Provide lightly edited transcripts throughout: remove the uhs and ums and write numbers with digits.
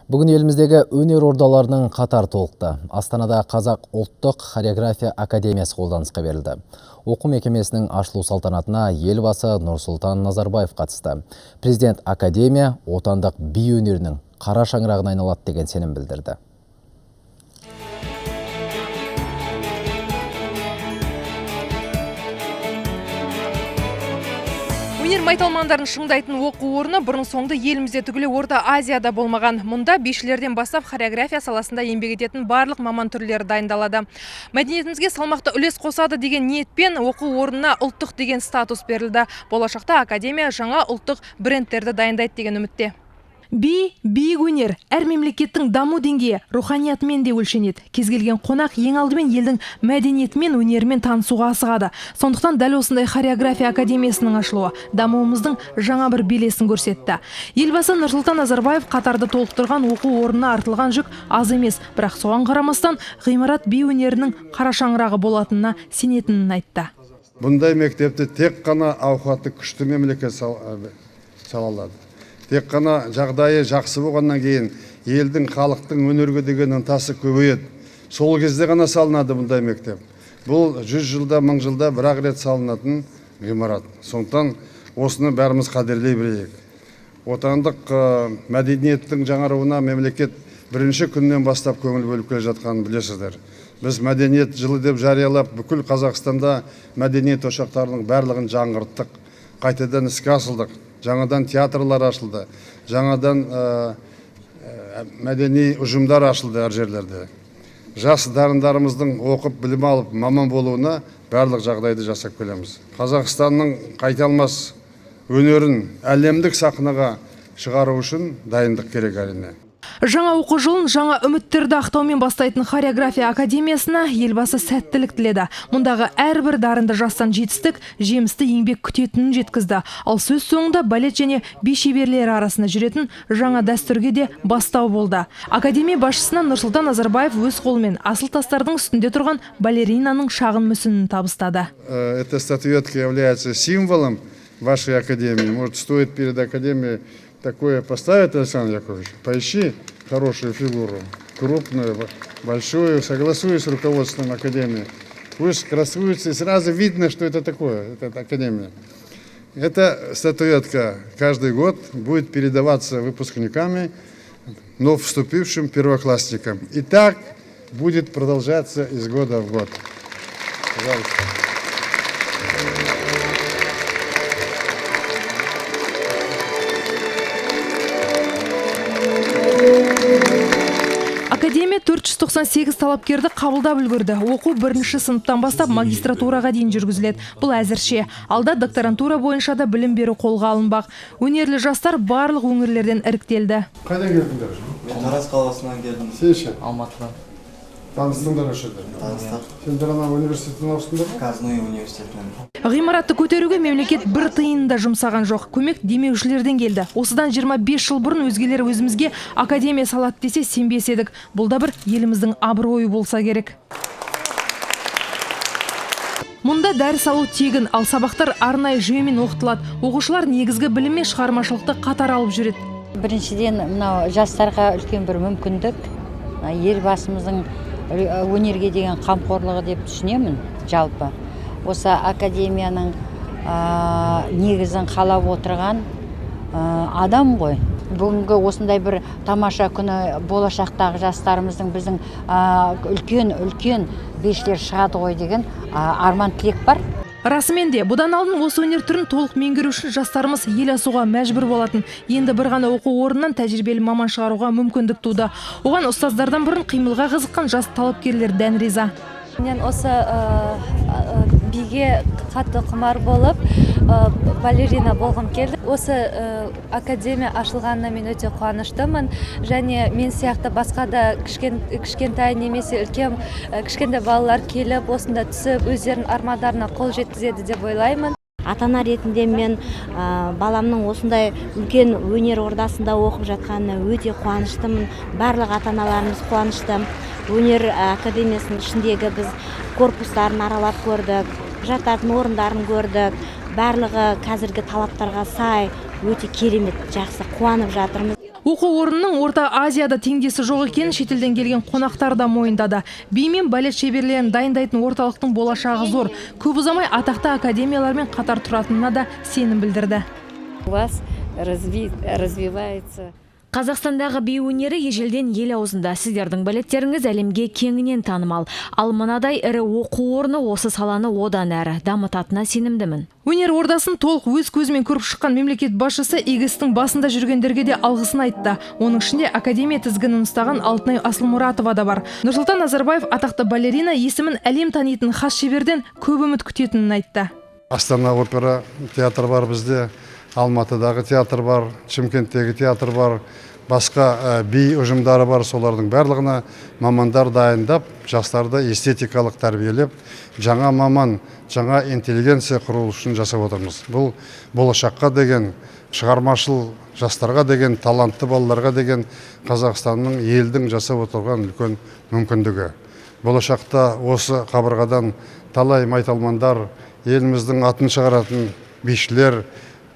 Бүгін еліміздегі өнер ордаларының қатар толықты. Астанада Қазақ ұлттық хореография академиясы қолданысқа берілді. Оқу мекемесінің ашылу салтанатына елбасы Нұрсұлтан Назарбаев қатысты. Президент академия отандық би өнерінің қара шаңырағына айналады деген сенім білдірді. Өнер майталмандарын шыңдайтын оқу орны бұрын соңды елімізде түгілі Орта Азияда болмаған. Мұнда бишілерден бастап хореография саласында еңбек ететін барлық маман түрлері дайындалады. Мәдениетімізге салмақты үлес қосады деген ниетпен оқу орнына ұлттық деген статус берілді. Болашақта академия жаңа ұлттық брендтерді дайындайды деген үмітте. Би, биік өнер, әр мемлекеттің даму деңгейі руханиятымен де өлшенеді. Кез келген қонақ ең алдымен елдің мәдениетімен, өнерімен танысуға асығады. Сондықтан дәл осындай хореография академиясының ашылуы дамуымыздың жаңа бір белесін көрсетті. Елбасы Нұрсұлтан Назарбаев қатарды толықтырған оқу орнына артылған жүк аз емес, бірақ соған қарамастан ғимарат би өнерінің қара шаңырағы болатынына сенетінін айтты. Бұндай мектепті тек қана ауқатты күшті мемлекет сала алады. Тек қана жағдайы жақсы болғаннан кейін елдің, халықтың өнерге деген ынтасы көбейеді. Сол кезде ғана салынады бұндай мектеп. Бұл 100 жылда, 1000 жылда бір-ақ рет салынатын ғимарат. Сондықтан осыны бәріміз қадірлей білейік. Отандық мәдениеттің жаңаруына мемлекет бірінші күннен бастап көңіл бөліп келе жатқанын білесіздер. Біз мәдениет жылы деп жариялап, бүкіл Қазақстанда мәдениет ошақтарының барлығын жаңғырттық, қайтадан іске асылдық. Жаңадан театрлар ашылды, жаңадан мәдени ұжымдар ашылды әр жерлерде. Жас дарындарымыздың оқып, білім алып, маман болуына барлық жағдайды жасап келеміз. Қазақстанның қайталмас өнерін әлемдік сахнаға шығару үшін дайындық керек әрине. Жаңа оқу жылын жаңа үміттерді ақтаумен бастайтын хореография академиясына елбасы сәттілік тіледі. Мұндағы әрбір дарынды жастан жетістік, жемісті еңбек күтетінін жеткізді. Ал сөз соңында балет және би шеберлері арасында жүретін жаңа дәстүрге де бастау болды. Академия басшысына Нұрсұлтан Назарбаев өз қолымен асыл тастардың үстінде тұрған балеринаның шағын мүсінін табыстады. Эта статуэтка является символом вашей академии. Может, стоит перед академией такое поставит, Александр Яковлевич? Поищи хорошую фигуру, крупную, большую, согласуй с руководством академии. Пусть красуется, и сразу видно, что это такое, это академия. Эта статуэтка каждый год будет передаваться выпускниками, но вступившим первоклассникам. И так будет продолжаться из года в год. Пожалуйста. Академия 498 талапкерді қабылдап үлгерді. Оқу бірінші сыныптан бастап магистратураға дейін жүргізіледі. Бұл әзірше. Алда докторантура бойынша да білім беру қолға алынбақ. Өнерлі жастар барлық өңірлерден іріктелді. Қайдан келдіңдер? Мен Тараз қаласынан келдім. Сен ше? Алматыдан. Таныстыңдар осы жерде? Таныстық. Сендер ана университеттен ауыстыңдар ма? КазНУ университетінен. Ғимаратты көтеруге мемлекет бір тиын да жұмсаған жоқ. Көмек демеушілерден келді. Осыдан 25 жыл бұрын өзгелер өзімізге академия салады десе сенбес едік. Бұл да бір еліміздің абыройы болса керек. Мұнда дәріс алу тегін, ал сабақтар арнайы жүйемен оқытылады. Оқушылар негізгі білім мен шығармашылықты қатар алып жүреді. Біріншіден, мынау жастарға үлкен бір мүмкіндік. Елбасымыздың өнерге деген қамқорлығы деп түсінемін жалпы. Осы академияның негізін қалап отырған адам ғой. Бүгінгі осындай бір тамаша күні болашақтағы жастарымыздың біздің үлкен-үлкен бишілер шығады ғой деген арман тілек бар. Расымен де, бұдан алдын осы өнер түрін толық меңгеру үшін жастарымыз ел асуға мәжбүр болатын. Енді бір ғана оқу орнынан тәжірибелі маман шығаруға мүмкіндік туды. Оған ұстаздардан бұрын қимылға қызыққан жас талапкерлер дән риза. Мен осы биге қатты құмар болып, балерина болғым келді. Осы академия ашылғанына мен өте қуаныштымын. Және мен сияқты басқа да кішкентай немесе үлкен кішкентай балалар келіп, осында түсіп, өздерінің армандарына қол жеткізеді деп ойлаймын. Ата-ана ретінде мен баламның осындай үлкен өнер ордасында оқып жатқанына өте қуаныштымын. Барлық ата-аналарымыз қуанышты. Өнер академиясының ішіндегі біз корпустарын аралап көрдік, жататын орындарын көрдік. Барлығы қазіргі талаптарға сай, өте керемет, жақсы, қуанып жатырмыз. Оқу орнының Орта Азияда теңдесі жоқ екенін шетелден келген қонақтар да мойындады. Би мен балет шеберлерін дайындайтын орталықтың болашағы зор. Көп ұзамай атақты академиялармен қатар тұратынына да сенім білдірді. У вас развивается. Қазақстандағы би өнері ежелден ел аузында. Сіздердің балеттеріңіз әлемге кеңінен танымал. Ал мынадай ірі оқу орны осы саланы одан әрі дамытатынына сенімдімін. Өнер ордасын толық өз көзімен көріп шыққан мемлекет басшысы игі істің басында жүргендерге де алғысын айтты. Оның ішінде академия тізгінін ұстаған Алтынай Асылмұратова да бар. Нұрсұлтан Назарбаев атақты балерина есімін әлем танитын хас шеберден көп үміт күтетінін айтты. Астана опера театры бар бізде, Алматыдағы театр бар, Шымкенттегі театр бар, басқа би ұжымдары бар, солардың барлығына мамандар дайындап, жастарды эстетикалық тәрбиелеп, жаңа маман, жаңа интеллигенция құру үшін жасап отырмыз. Бұл болашаққа деген, шығармашыл жастарға деген, талантты балаларға деген Қазақстанның, елдің жасап отырған үлкен мүмкіндігі. Болашақта осы қабырғадан талай майталмандар, еліміздің атын шығаратын бишілер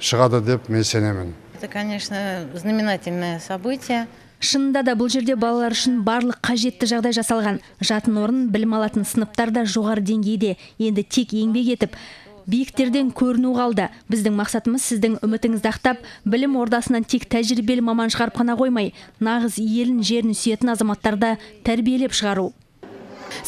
шығады деп мен сенемін. Это, конечно, знаменательное событие. Шынында да бұл жерде балалар үшін барлық қажетті жағдай жасалған. Жатын орын, білім алатын сыныптар да жоғары деңгейде. Енді тек еңбек етіп, биіктерден көріну қалды. Біздің мақсатымыз сіздің үмітіңізді ақтап, білім ордасынан тек тәжірибелі маман шығарып қана қоймай, нағыз елін, жерін сүйетін азаматтарды тәрбиелеп шығару.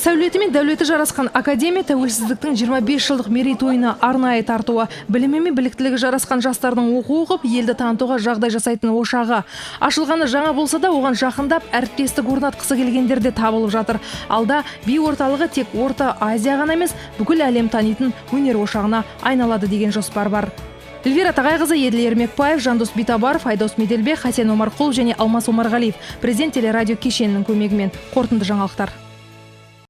Сәулеті мен дәулеті жарасқан академия тәуелсіздіктің 25 жылдық мерейтойына арнайы тартуы. Білімі мен біліктілігі жарасқан жастардың оқу оқып, елді танытуға жағдай жасайтын ошағы. Ашылғаны жаңа болса да, оған жақындап әріптестік орнатқысы келгендер де табылып жатыр. Алда би орталығы тек Орта Азия ғана емес, бүкіл әлем танитын өнер ошағына айналады деген жоспар бар. Эльвира Тағайқызы, Еділ Ермекбаев, Жандос Битабаров, Айдос Меделбек, Хасен Омарқұлов және Алмас Омарғалиев. Президент телерадио кешенінің көмегімен. Қорытынды жаңалықтар.